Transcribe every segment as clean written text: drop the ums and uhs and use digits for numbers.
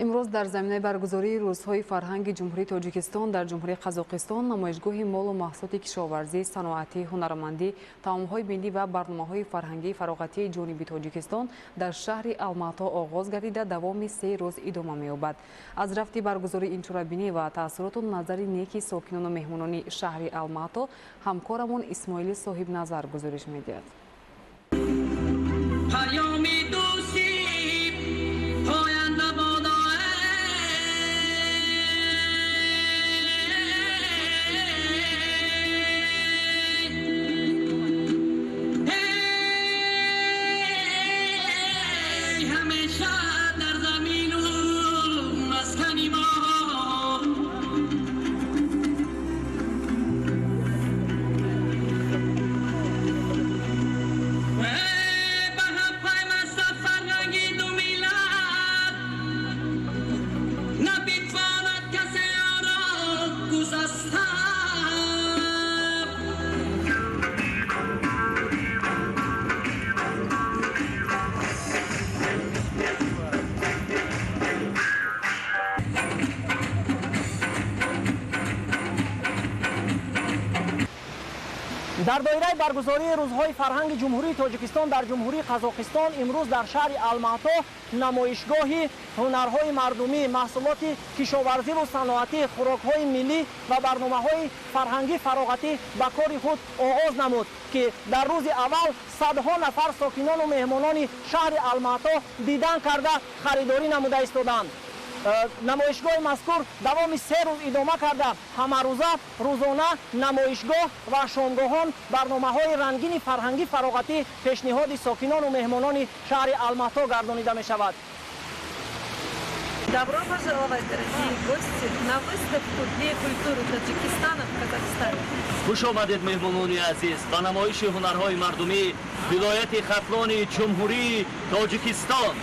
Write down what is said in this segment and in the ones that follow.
Имрӯз дар заминаи баргузории рӯзҳои фарҳанги Ҷумҳурии Тоҷикистон дар Ҷумҳурии Қазоқистон намоишгоҳи молу маҳсулоти кишоварзӣ, саноатӣ, ҳунармандӣ, таомҳои миллӣ ва барномаҳои фарҳангии фароғатии ҷониби Тоҷикистон дар шаҳри Алмато оғоз гардида, давоми 3 рӯз идома меёбад. Аз рафти баргузории ин чорабинӣ ва таассуроту назари неки сокинону меҳмонони шаҳри Алмато ҳамкорамон Исмоили Соҳибназар гузориш медиҳад. Паёми дӯстӣ поянда бодо. Эй, ҳамеша дар замину маскани мо. Ба ҳам пайваста фарҳанги ду миллат набитвонад касе оро гусаста. Дар доираи баргузории рӯзҳои фарҳанги Ҷумҳурии Тоҷикистон дар Ҷумҳурии Қазоқистон имрӯз дар шаҳри Алмато намоишгоҳи ҳунарҳои мардумӣ, маҳсулоти кишоварзиву саноатӣ, хӯрокҳои миллӣ ва барномаҳои фарҳангӣ фароғатӣ ба кори худ оғоз намуд, ки дар рӯзи аввал садҳо нафар сокинону меҳмонони шаҳри Алмато дидан карда, харидорӣ намуда истоданд. Намоишгоҳи мазкур давоми 3 рӯз идома карда, ҳамарӯза, рӯзона намоишгоҳ ва шомгоҳон барномаҳои рангини фарҳангӣ фароғатӣ пешниҳоди сокинону меҳмонони шаҳри Алмато гардонида мешавад. Добро пожаловать, дорогие гости, на выставку Дней культуры Таджикистана в Казахстане. Хуш омадед, меҳмонони азиз, ба намоиши ҳунарҳои мардумӣ вилояти Хатлони Ҷумҳурии Тоҷикистон.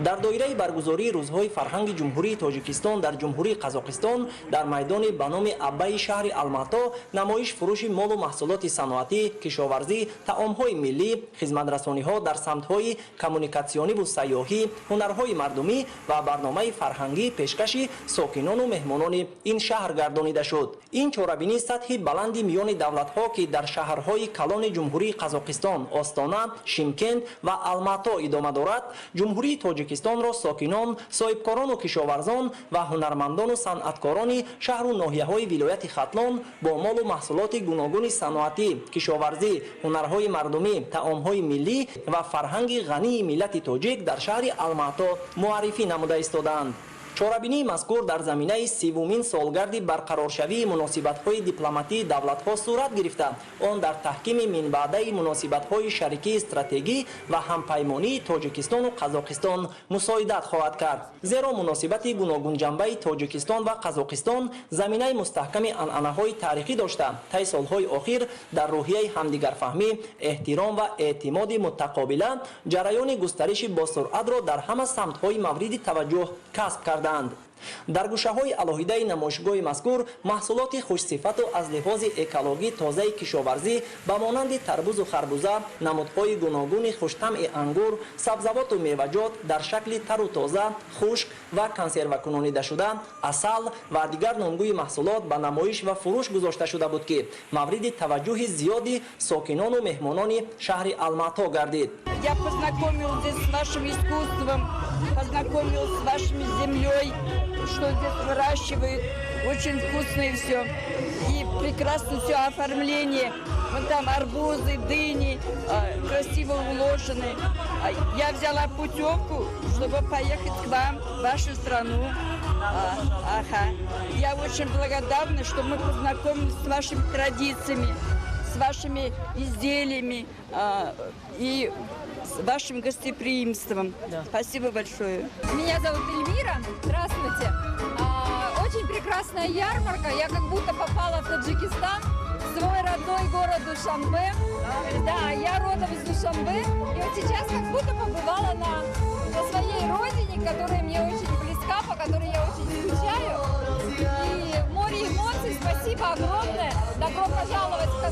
Дар доираи баргузории рӯзҳои фарҳанги Ҷумҳурии Тоҷикистон дар Ҷумҳурии Қазоқистон дар майдони ба номи Аббаи шаҳри Алмато намоиш фурӯши молу маҳсулоти саноатӣ, кишоварзӣ, таомҳои миллӣ, хизматрасониҳо дар самтҳои коммуникатсиониву сайёҳӣ, ҳунарҳои мардумӣ ва барномаи фарҳангӣ пешкаши сокинону меҳмонони ин шаҳр гардонида шуд. Ин чорабинӣ сатҳи баланди миёни давлатҳо, ки дар шаҳрҳои калони Ҷумҳурии Қазоқистон Остона, Шимкент ва Алмато идома дорад, Ҷумҳурии Тоҷикистонро сокинон, соҳибкорону кишоварзон ва ҳунармандону санъаткорони шаҳру ноҳияҳои вилояти Хатлон бо молу маҳсулоти гуногуни саноатӣ, кишоварзӣ, ҳунарҳои мардумӣ, таомҳои миллӣ ва фарҳанги ғании миллати тоҷик дар шаҳри Алмато муаррифӣ намуда истодаанд. Чорабинии мазкур дар заминаи 30-умин солгарди барқароршавии муносибатҳои дипломатии давлатҳо сурат гирифта, он дар таҳкими минбаъдаи муносибатҳои шарикии стратегӣ ва ҳампаймонии Тоҷикистону Қазоқистон мусоидат хоҳад кард, зеро муносибати гуногунҷанбаи Тоҷикистон ва Қазоқистон заминаи мустаҳками анъанаҳои таърихӣ дошта, таи солҳои охир дар рӯҳияи ҳамдигарфаҳмӣ, эҳтиром ва эътимоди мутақобила ҷараёни густариши босуръатро дар ҳама самтҳои мавриди таваҷҷӯҳ касб кардаанд. Дар гӯшаҳои алоҳидаи намоишгоҳи мазкур маҳсулоти хушсифату аз лиҳози экологӣ тозаи кишоварзӣ ба монанди тарбузу харбуза, намудҳои гуногуни хуштамъи ангур, сабзавоту меваҷот дар шакли тару тоза, хушк ва консервакунонидашуда, асал ва дигар номгӯи маҳсулот ба намоиш ва фурӯш гузошта шуда буд, ки мавриди таваҷҷӯҳи зиёди сокинону меҳмонони шаҳри Алмато гардид. Я познакомилась здесь с вашим искусством, познакомилась с вашей землей, что здесь выращивают. Очень вкусное все. И прекрасно все оформление. Вон там арбузы, дыни, красиво уложены. Я взяла путевку, чтобы поехать к вам, в вашу страну. Ага. Я очень благодарна, что мы познакомились с вашими традициями, с вашими изделиями и с вашим гостеприимством. Спасибо большое. Меня зовут Эльмира. Здравствуйте. Очень прекрасная ярмарка. Я как будто попала в Таджикистан, в свой родной город Душанбе. Да, я родом из Душанбе. И вот сейчас как будто побывала на своей родине, которая мне очень близка, по которой я очень скучаю.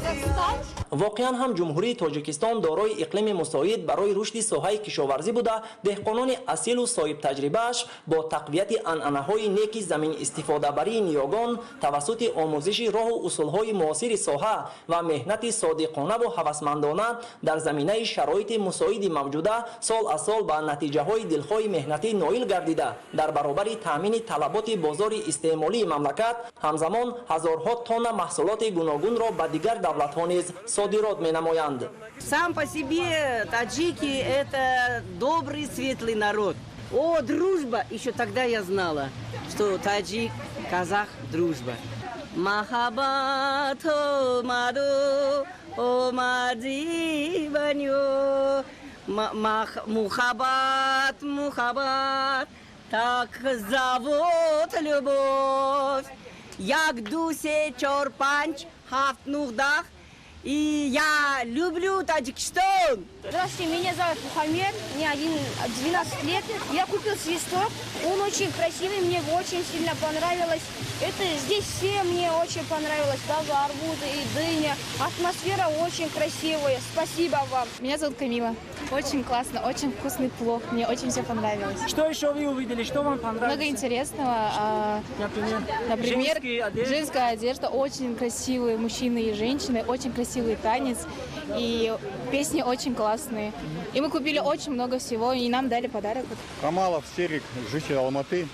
Казахстан. Воқеан ҳам, Ҷумҳурии Тоҷикистон дорои иқлими мусоид барои рушди соҳаи кишоварзӣ буда, деҳқонони асилу соҳибтаҷрибааш бо тақвияти анъанаҳои неки заминистифодабарии ниёгон, тавассути омӯзиши роҳу усулҳои муосири соҳа ва меҳнати содиқонаву ҳавасмандона дар заминаи шароити мусоиди мавҷуда, сол аз сол ба натиҷаҳои дилхоҳи меҳнатӣ ноил гардида, дар баробари таъмини талаботи бозори истеъмолии мамлакат, ҳамзамон ҳазорҳо тонна маҳсулоти гуногунро ба дигар давлатҳо низ содирот менамоянд. Сам по себе таджики – это добрый, светлый народ. О, дружба! Еще тогда я знала, что таджик, казах – дружба. Махаббат омаду, омади баню. Мухаббат, мухаббат, так зовут любовь. Як, ду, се, чор, панҷ, ҳафт, нуҳ, даҳ. И я люблю Таджикистан! Здравствуйте, меня зовут Мухаммед, мне 12 лет. Я купил свисток, он очень красивый, мне очень сильно понравилось. Это здесь все мне очень понравилось, даже арбузы и дыня. Атмосфера очень красивая, спасибо вам. Меня зовут Камила. Очень классно, очень вкусный плов, мне очень все понравилось. Что еще вы увидели, что вам понравилось? Много интересного. Например? Например, Женские одежды. Женская одежда, очень красивые мужчины и женщины, очень красивый танец, и песни очень классные. И мы купили очень много всего, и нам дали подарок. Камалов Серик, житель Алматы.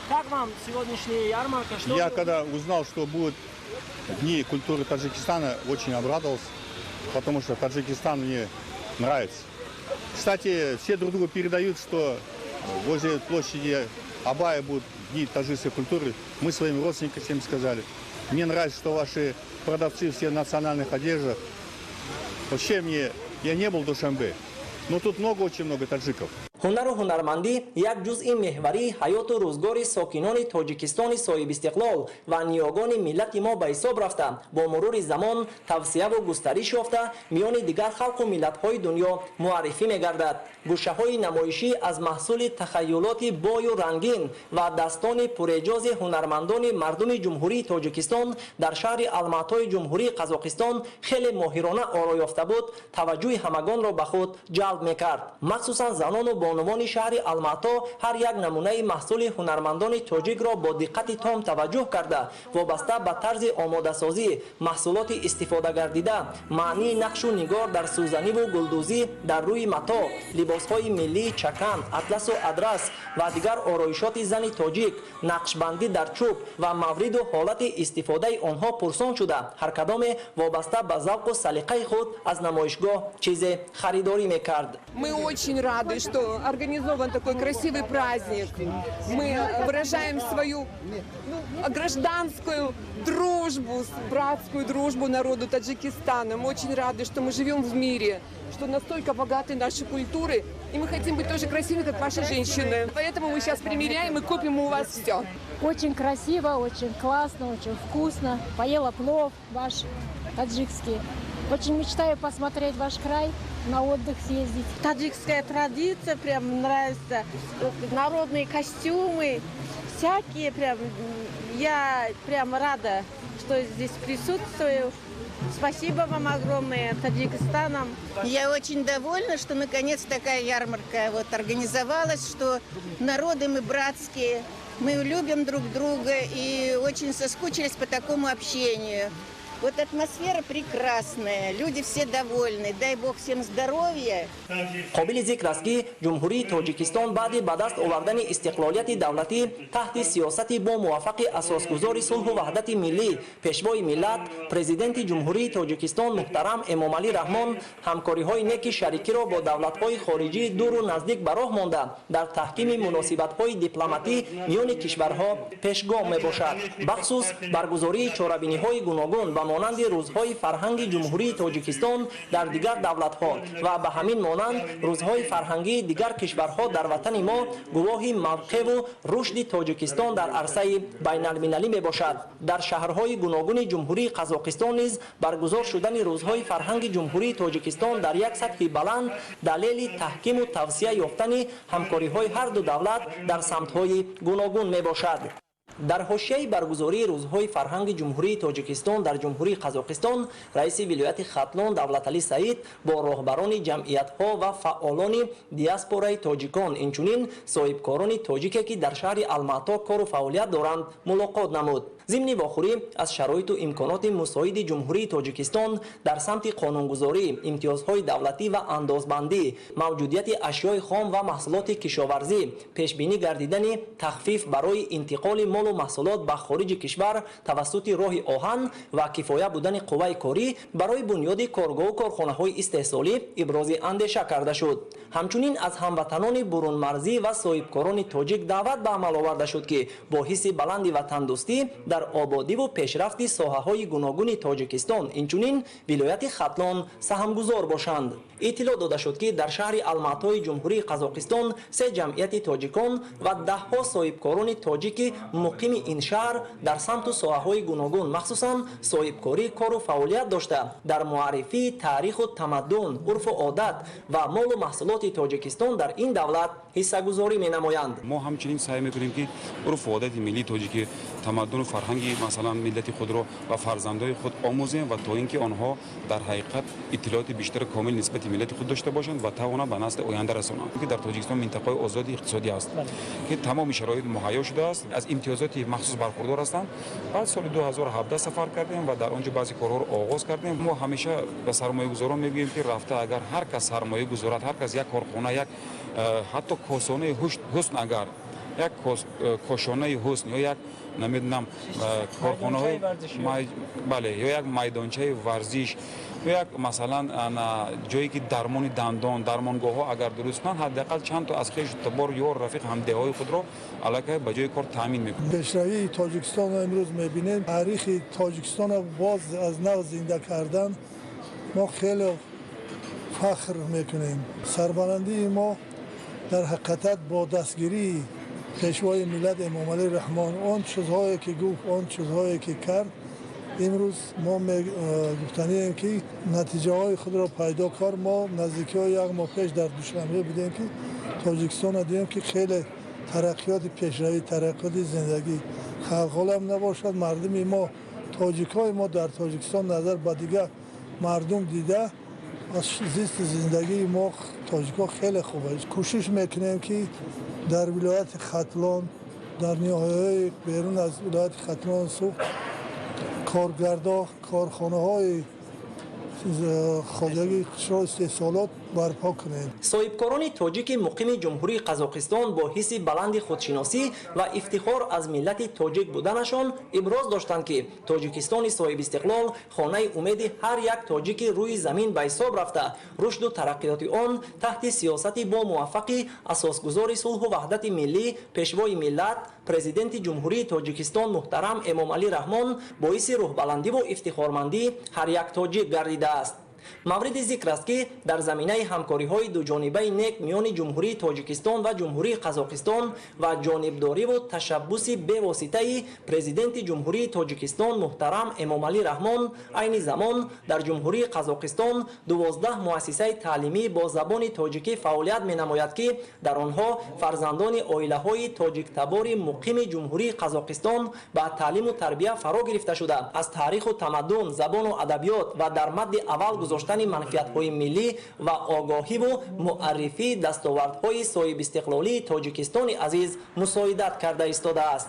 Как вам сегодняшняя ярмарка? Что Я вы когда узнал, что будут Дни культуры Таджикистана, очень обрадовался, потому что Таджикистан мне нравится. Кстати, все друг другу передают, что возле площади Абая будут Дни таджикской культуры. Мы своим родственникам всем сказали. Мне нравится, что ваши продавцы все в национальных одеждах. Вообще мне, я не был в Душанбе, но тут много, очень много таджиков. Ҳунару ҳунармандӣ як ҷузъи меҳварии ҳаёту рӯзгори сокинони Тоҷикистони соҳибистиқлол ва ниёгони миллати мо ба ҳисоб рафта, бо мурури замон тавсеаву густариш ёфта, миёни дигар халқу миллатҳои дунё муаррифӣ мегардад. Гӯшаҳои намоишӣ аз маҳсули тахаюлоти бою рангин ва дастони пурэҷози ҳунармандони мардуми Ҷумҳурии Тоҷикистон дар шаҳри Алматои Ҷумҳурии Қазоқистон хеле моҳирона оро ёфта буд, таваҷҷӯҳи ҳамагонро ба худ ҷалб мекард. Махсусан занону бонувони шаҳри Алмато ҳар як намунаи маҳсули ҳунармандони тоҷикро бо диққати том таваҷҷӯҳ карда, вобаста ба тарзи омодасозӣ, маҳсулоти истифодагардида, маънии нақшу нигор дар сӯзаниву гулдӯзӣ дар рӯи мато, либосҳои миллии чакан, атласу адрас ва дигар ороишоти зани тоҷик, нақшбандӣ дар чӯб ва мавриду ҳолати истифодаи онҳо пурсон шуда, ҳар кадоме вобаста ба завқу салиқаи худ аз намоишгоҳ чизе харидорӣ мекард. Мы очень рады, что организован такой красивый праздник. Мы выражаем свою, ну, гражданскую дружбу, братскую дружбу народу Таджикистана. Мы очень рады, что мы живем в мире, что настолько богаты наши культуры, и мы хотим быть тоже красивы, как ваши женщины. Поэтому мы сейчас примеряем и купим у вас все. Очень красиво, очень классно, очень вкусно. Поела плов ваш таджикский. Очень мечтаю посмотреть ваш край, на отдых съездить. Таджикская традиция прям нравится. Народные костюмы, всякие прям. Я прям рада, что здесь присутствую. Спасибо вам огромное, Таджикистаном. Я очень довольна, что наконец такая ярмарка вот организовалась, что народы мы братские, мы любим друг друга и очень соскучились по такому общению. Вот атмосфера прекрасная, люди все довольны, дай бог всем здоровья. Қобили зикр аст, ки Ҷумҳурии Тоҷикистон баъди ба даст овардани истиқлолияти давлатӣ таҳти сиёсати бо муваффақи асосгузори сулҳу ваҳдати миллӣ, Пешвои миллат, Президенти Ҷумҳурии Тоҷикистон муҳтарам Эмомалӣ Раҳмон ҳамкориҳои неки шарикиро бо давлатҳои хориҷии дуру наздик ба роҳ монда, дар таҳкими муносибатҳои дипломатӣ миёни кишварҳо пешгом мебошад. Бахусус баргузории чорабиниҳои гуногун ба монанди Рӯзҳои фарҳанги Ҷумҳурии Тоҷикистон дар дигар давлатҳо ва ба ҳамин монанд рӯзҳои фарҳангии дигар кишварҳо дар ватани мо гувоҳи мавқеъву рушди Тоҷикистон дар арсаи байналмилалӣ мебошад. Дар шаҳрҳои гуногуни Ҷумҳурии Қазоқистон низ баргузор шудани Рӯзҳои фарҳанги Ҷумҳурии Тоҷикистон дар як сатҳи баланд далели таҳкиму тавсия ёфтани ҳамкориҳои ҳарду давлат дар самтҳои гуногун мебошад. Дар ҳошияи баргузории рӯзҳои фарҳанги Ҷумҳурии Тоҷикистон дар Ҷумҳурии Қазоқистон раиси вилояти Хатлон Давлаталӣ Саид бо роҳбарони ҷамъиятҳо ва фаъолони диаспораи тоҷикон, инчунин соҳибкорони тоҷике, ки дар шаҳри Алмато кору фаъолият доранд, мулоқот намуд. Зимни вохӯрӣ аз шароиту имконоти мусоиди Ҷумҳурии Тоҷикистон дар самти қонунгузорӣ, имтиёзҳои давлатӣ ва андозбандӣ, мавҷудияти ашёи хом ва маҳсулоти кишоварзӣ, пешбинӣ гардидани тахфиф барои интиқоли молу маҳсулот ба хориҷи кишвар тавассути роҳи оҳан ва кифоя будани қувваи корӣ барои бунёди коргоҳу корхонаҳои истеҳсолӣ ибрози андеша карда шуд. Ҳамчунин аз ҳамватанони бурунмарзӣ ва соҳибкорони тоҷик даъват ба амал оварда шуд, ки бо ҳисси баланди ватандӯстӣ дар ободиву пешрафти соҳаҳои гуногуни Тоҷикистон, инчунин вилояти Хатлон саҳмгузор бошанд. Иттилоъ дода шуд, ки дар шаҳри Алматои Ҷумҳурии Қазоқистон се ҷамъияти тоҷикон ва даҳҳо соҳибкорони тоҷики муқими ин шаҳр дар самту соҳаҳои гуногун, махсусан соҳибкорӣ, кору фаъолият дошта, дар муаррифии таъриху тамаддун, урфу одат ва молу маҳсулоти Тоҷикистон дар ин давлат ҳиссагузорӣ менамоянд. Мо ҳамчунин саъй мекунем, ки урфу одати миллии тоҷикӣ, тамаддуну фарҳанги масалан миллати худро ба фарзандои худ омӯзем ва то ин ки онҳо дар ҳақиқат иттилооти бештари комил нисбати миллати худ дошта бошанд ва тавонанд ба насли оянда расонанд. Ки дар Тоҷикистон минтақаи озоди иқтисодӣ аст, ки тамоми шароит муҳайё шудааст, аз имтиёзоти махсус бархурдор ҳастанд. Баъд соли 2017 сафар кардем ва дар он ҷо баъзе корҳоро оғоз кардем. Мо ҳамеша ба сармоягузорон мегӯем, ки рафта агар ҳар кас сармоя гузорад, ҳар кас як корхона, як ҳатто косонаи ҳусн, агар як кошонаи ҳусн ё як намедонам корхонаҳои, бале, ё як майдончаи варзиш, ё як масалан ҷое ки дармони дандон, дармонгоҳҳо агар дуруст кунанд, ҳадди ақал чанд то аз хешу табор, ёр, рафиқ, ҳамдеҳои худро аллакай ба ҷои кор таъмин мекунад. Пешравии Тоҷикистонро имрӯз мебинем. Таърихи Тоҷикистонро боз аз нав зинда кардан мо хеле фахр мекунем. Сарбаландии мо дар ҳақиқатат бо дастгирии пешвои миллат Эмомалӣ Раҳмон, он чизҳое ки гуфт, он чизҳое ки кард, имрӯз мо гуфтанием, ки натиҷаҳои худро пайдо кард. Мо наздикиҳои як моҳ пеш дар Душанбе будем, ки Тоҷикистонро дидем, ки хеле тараққиёти пешравӣ, тараққиёти зиндагӣ халқҳолам набошад. Мардуми мо, тоҷикҳои мо дар Тоҷикистон назар ба дигар мардум дида аз зисти зиндагии мо тоҷикҳо хеле хуб аст. Кӯшиш мекунем, ки дар вилояти Хатлон, дар ниҳояҳои берун аз вилояти Хатлон Суғд коргардо, корхонаҳои хоҷагии қишро истеҳсолот барпо кунем. Соҳибкорони тоҷики муқими Ҷумҳурии Қазоқистон бо ҳисси баланди худшиносӣ ва ифтихор аз миллати тоҷик буданашон иброз доштанд, ки Тоҷикистони соҳибистиқлол хонаи умеди ҳар як тоҷики рӯи замин ба ҳисоб рафта, рушду тараққиёти он таҳти сиёсати бомуваффақи асосгузори сулҳу ваҳдати миллӣ, пешвои миллат, Президенти Ҷумҳурии Тоҷикистон муҳтарам Эмомалӣ Раҳмон боиси рӯҳбаландиву ифтихормандӣ ҳар як тоҷик гардидааст. Мавриди зикр аст, ки дар заминаи ҳамкориҳои дуҷонибаи нек миёни Ҷумҳурии Тоҷикистон ва Ҷумҳурии Қазоқистон ва ҷонибдориву ташаббуси бевоситаи Президенти Ҷумҳурии Тоҷикистон муҳтарам Эмомалӣ Раҳмон айни замон дар Ҷумҳурии Қазоқистон 12 муассисаи таълимӣ бо забони тоҷикӣ фаъолият менамояд, ки дар онҳо фарзандони оилаҳои тоҷиктабори муқими Ҷумҳурии Қазоқистон ба таълиму тарбия фаро гирифта шуда, аз таъриху тамаддун, забону адабиёт ва дар мадди аввал гузоштани манфиатҳои миллӣ ва огоҳиву муаррифии дастовардҳои соҳибистиқлолии Тоҷикистони азиз мусоидат карда истодааст.